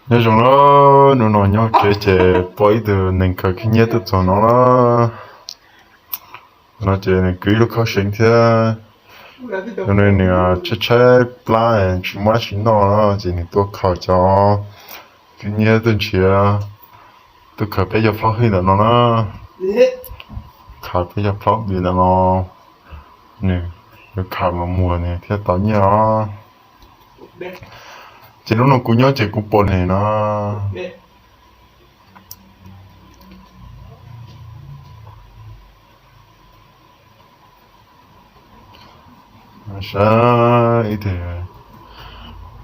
Nyob zoo na, hnub no nyob tsev ces pom ib tug neeg khaws khib nyiab tuaj txog no na. No ces nws kwv ib lub khaub seev thiab. Nws tshaib tshaib plab tsis muaj dab tsi noj no ces nws tuaj khaws cov khib nyiab tuaj nrhiav, tuaj khaws peb cov plaub hwj ntawm no na. Khaws peb cov plaub hwj ntawm no, nws, nws khaws mas muag nws thiaj tau nyiaj os. Ces hnub no kuv nyob ces kuv pom nws no. Saib ib tug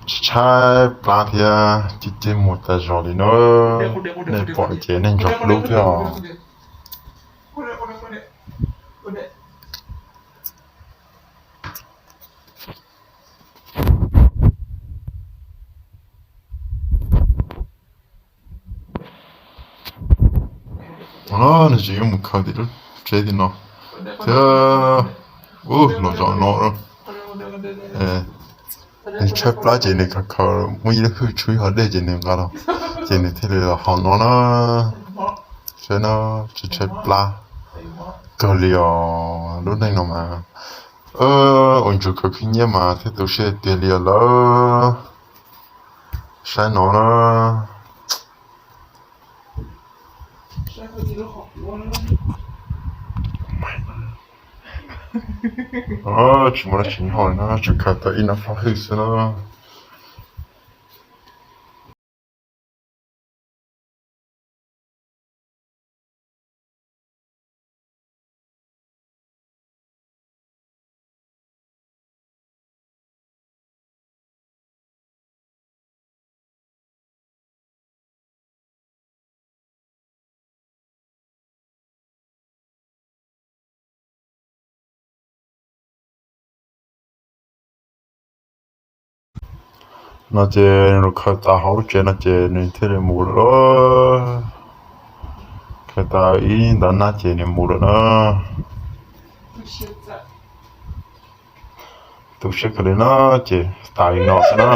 tshaib plab thiab ceg ceg muag tas zog li na. Nej pom ces nej ntsog hlub thiab os. Nws tseem yuav mus khaws tim lub tsev tim no thiab. Ub, los zov no. Nws tshaib plab ces nws khaws khaws muaj ib lub hwj tshub hauv dej ces nws nqa los, ces nws thiaj li los hauv no na. Saib na, tshaib tshaib plab kawg li os lub neej no mas. Ua ntsuag khaws khib nyiab mas thiaj tu siab tiag li os lawm. Saib no na. Tsis muaj dab tsi noj na, tsuas khaws tau ib nab plaub hwj xwb na. No ces nws khaws tas hauv lub tsev no ces nws thiaj li mus lawm. Khaws tas ib ntav nab ces nws mus lawm na. Tu siab kawg li na, ces tas li no xwb na.